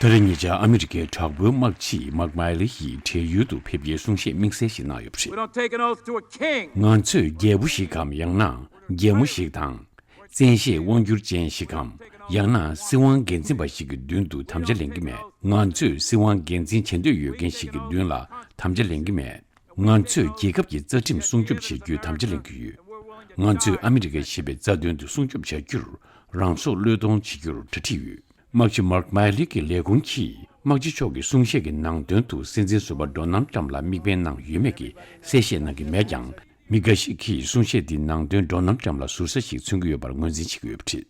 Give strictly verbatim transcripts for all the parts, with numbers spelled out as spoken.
ད་རེས་ཉེ་ཆར་ཨ་མི་རི་ཀའི་དྲག་པོའི་དམག་སྤྱི་མཱག་མཱི་ལི་ཡིས་བགྲེས་ཡོལ་དུ་ཕེབས་རྒྱའི་གསུང་བཤད་དམིགས་བསལ་ཞིག་གནང་ཡོད་པ་རེད། We don't take an oath to a king. ང་ཚོས་རྒྱལ་པོ་ཞིག་གམ་ཡང་ན་རྒྱལ་མོ་ཞིག་དང་། བཙན་ཤེད་དབང་སྒྱུར་ཅན་ཞིག་གམ་ཡང་ན་སྲིད་དབང་འགན་འཛིན་པ་ཞིག་གི་མདུན་དུ་དམ་བཅའ་ལེན་གྱི་མེད། ང་ཚོས་སྲིད་དབང་འགན་འཛིན་བྱེད་འདོད་ཡོད་མཁན་ཞིག་གི་མདུན་ལ་དམ་བཅའ་ལེན་གྱི་མེད། ང་ཚོས་རྒྱལ་ཁབ་ཀྱི་རྩ་ཁྲིམས་སྲུང་སྐྱོབ་བྱེད་རྒྱུའི་དམ་བཅའ་ལེན་གྱི་ཡོད། ང་ཚོས་ཨ་མི་རི་ཀ་ཞེས་པའི་རྩ་དོན་དེ་སྲུང་སྐྱོབ་བྱ་རྒྱུར་རང་སྲོག་བློས་གཏོང་བྱེད་རྒྱུར་གྲ་སྒྲིག་ཡོད། དམག་སྤྱི་མཱག་མཱི་ལི་གི་ལས་ཁུངས་ཀྱིས་དམག་སྤྱི་མཆོག་གི་གསུང་བཤད་ཀྱི་ནང་དོན་དུ་སྲིད་འཛིན་ཟུར་པ་ཌོ་ནལ་ཊམ་ལ་དམིགས་འབེན་གནང་ཡོད་མེད་ཀྱི་གསལ་བཤད་གནང་གི་མེད་ཀྱང་། མི་འགའ་ཞིག་གིས་གསུང་བཤད་འདིའི་ནང་དོན་ཌོ་ནལ་ཊམ་ལ་ཟུར་ཟ་ཞིག་མཚོན་གྱི་ཡོད་པར་ངོས་འཛིན་བྱེད་ཀྱི་ཡོད་པ་རེད།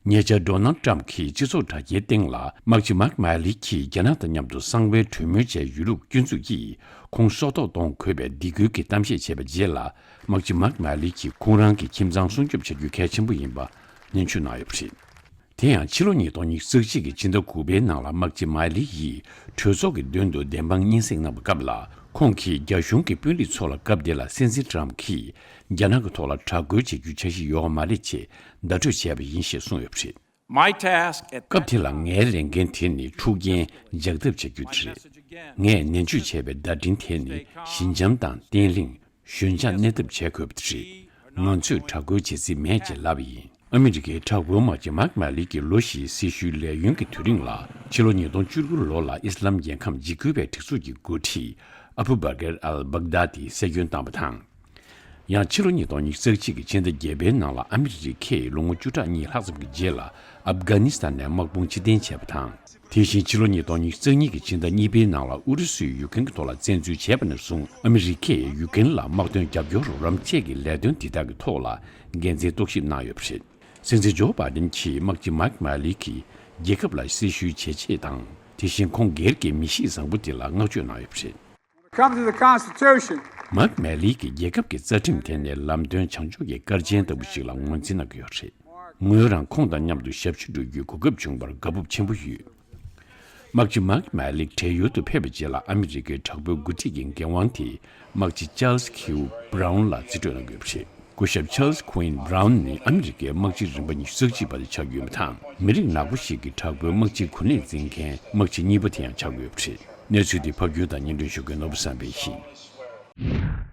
ཉེ་ཆར་ཌོ་ནལ་ཊམ་གྱིས་སྤྱི་ཚོགས་དྲ་རྒྱའི་སྟེང་ལ་དམག་སྤྱི་མཱག་མཱི་ལི་གིས་རྒྱ་ནག་དང་མཉམ་དུ་གསང་བའི་གྲོས་མོལ་བྱས་ཡོད་ལུགས་སྐྱོན་འཛུགས་ཀྱིས་ཁོང་སྲོག་ཐོག་གཏོང་དགོས་པའི་སྡིགས་སྐུལ་གྱི་གཏམ་བཤད་བྱས་པའི་རྗེས་ལ། དམག་སྤྱི་མཱག་མཱི་ལི་གིས་ཁོང་རང་གི་ཁྱིམ་ཚང་སྲུང་སྐྱོབ་བྱ་རྒྱུ་གལ་ཆེན་པོ་ཡིན་པ་ནན་བརྗོད་གནང་ཡོད་པ་རེད། དེ་ཡང་ཕྱི་ལོ་ཉིས་སྟོང་ཉི་ཤུ་རྩ་གཅིག་གི་ཕྱི་ཟླ་དགུ་པའི་ནང་ལ་དམག་སྤྱི་མཱི་ལི་ཡིས་གྲོས་ཚོགས་ཀྱི་མདུན་དུ་བདེན་དཔང་སྙན་སེང་གནང་བའི་སྐབས་ལ། ཁོང་གིས་རྒྱ་གཞུང་གི་དཔོན་རིགས་ཚོ་ལ་སྐབས་དེ་ལ་སྲིད་འཛིན་ཊམ་གྱིས་རྒྱ་ནག་གི་ཐོག་ལ་དྲག་རྒོལ་བྱེད་རྒྱུའི་འཆར་གཞི་ཡོད་པ་མ་རེད་ཅེས་བརྡ་སྤྲོད་བྱས་པ་ཡིན་ཞེས་གསུངས་ཡོད་པ་རེད། My task at སྐབས་དེ་ལ་ངའི་ལས་འགན་དེ་ནི་འཁྲུག་རྐྱེན་འཇགས་ཐབས་བྱ་རྒྱུ་དེ་རེད། ངས་ནན་བརྗོད་བྱས་པའི་བརྡ་འཕྲིན་དེ་ནི་ཞི་འཇམ་དང་བརྟན་ལྷིང་། ཞོད་འཇགས་གནས་ཐབས་བྱེད་དགོས་པ་དེ་རེད། ང་ཚོས་དྲག་རྒོལ་བྱེད་རྩིས་མེད་ཅེས་ལབ་པ་ཡིན། ཨ་མི་རི་ཀའི་དྲག་པོའི་དམག་སྤྱི་མཱག་མཱི་ལི་གི་ལོ་བཞིའི་སྲི་ཞུའི་ལས་ཡུན་གྱི་དུས་རིང་ལ། ཕྱི་ལོ་ཉིས་སྟོང་བཅུ་དགུ་ལོ་ལ་ཨི་སི་ལམ་རྒྱལ་ཁམས་འཇིགས་སྐུལ་བའི་སྒྲིག་འཛུགས་ཀྱི་འགོ་ཁྲིད་ཨ་བུ་བྷ་གར་ཨལ་བྷག་དཱ་དི་གསར་སྐྱོན་བཏང་བ་དང་། ཡང་ཕྱི་ལོ་ཉིས་སྟོང་ཉི་ཤུ་རྩ་གཅིག་གི་ཕྱི་ཟླ་བརྒྱད་པའི་ནང་ལ་ཨ་མི་རི་ཀས་ལོ་ངོ་བཅུ་ཕྲག་གཉིས་ལྷག་ཙམ་གྱི་རྗེས་ལ་ཨབ་གྷ་ནི་སི་ཐན་ནས་དམག་དཔུང་ཕྱིར་འཐེན་བྱས་པ་དང་། དེ་བཞིན་ཕྱི་ལོ་ཉིས་སྟོང་ཉི་ཤུ་རྩ་གཉིས་ཀྱི་ཕྱི་ཟླ་གཉིས་པའི་ནང་ལ་ཨུ་རུ་སུས་ཡུཀ་རེན་གྱི་ཐོག་ལ་བཙན་འཛུལ་བྱས་པ་ནས་བཟུང་ཨ་མི་རི་ཀས་ཡུཀ་རེན་ལ་དམག་དོན་རྒྱབ་སྐྱོར་རོགས་རམ་བཅས་ཀྱི་ལས་དོན་འདི་དག་གི་ཐོག་ལ་འགན་འཛིན་རྟོག་ཞིབ་གནང་ཡོད་པ་རེད། སྲིད་འཛིན་ཇོ་བྷའི་ཌེན་གྱིས་དམག་སྤྱི་མཱིག་མཱ་ལི་གིས་རྒྱལ་ཁབ་ལ་སྲི་ཞུའི་བྱས་རྗེས་དང་། དེ་བཞིན་ཁོང་སྒེར་གྱི་མི་གཤིས་བཟང་པོ་དེ་ལ་བསྔགས་བརྗོད་གནང་ཡོད་པ་རེད། Come to the Constitution. མཱིག་མཱ་ལི་གིས་རྒྱལ་ཁབ་ཀྱི་རྩ་ཁྲིམས་དེ་ནི་ལམ་སྟོན་བྱང་ཕྱོགས་ཀྱི་སྐར་ཆེན་ལྟ་བུ་ཞིག་ལ་ངོས་འཛིན་གནང་གི་ཡོད་རེད། ངོས་རང་ཁོང་དང་མཉམ་དུ་ཞབས་ཕྱི་སྒྲུབ་རྒྱུའི་གོ་སྐབས་བྱུང་བར་དགའ་སྤོབས་ཆེན་པོ་ཡོད། དམག་སྤྱི་མཱིག་མཱ་ལི་བགྲེས་ཡོལ་དུ་ཕེབས་པའི་རྗེས་ལ་ཨ་མི་རི་ཀའི་དྲག་པོའི་འགོ་ཁྲིད་ཀྱི་འགན་དབང་དེ་དམག་སྤྱི་ཅཱལ་སི་ཁིའུ་བྷ་རའུན་ལ་རྩིས་སྤྲོད་གནང་གི་ཡོད་པ་རེད། སྐུ་ཞབས་ཅཱལ་སི་ཁུ་ཝིན་བྷ་རའུན་ནི་ཨ་མི་རི་ཀའི་དམག་སྤྱི་རིམ་པ་ཉི་ཤུ་རྩ་གཅིག་པ་དེ་ཆགས་ཀྱི་ཡོད་པ་དང་། མི་རིགས་ནག་པོ་ཞིག་གི་དྲག་པོའི་དམག་སྤྱིའི་གོ་གནས་འཛིན་མཁན་དམག་སྤྱི་གཉིས་པ་དེ་ཡང་ཆགས་ཀྱི་ཡོད་པ་རེད། གནས་ཚུལ་འདི་ཕབ་སྒྱུར་དང་སྙན་སྒྲོན་ཞུ་མཁན་ནོར་བུ་བསམ་འཕེལ་ཡིན།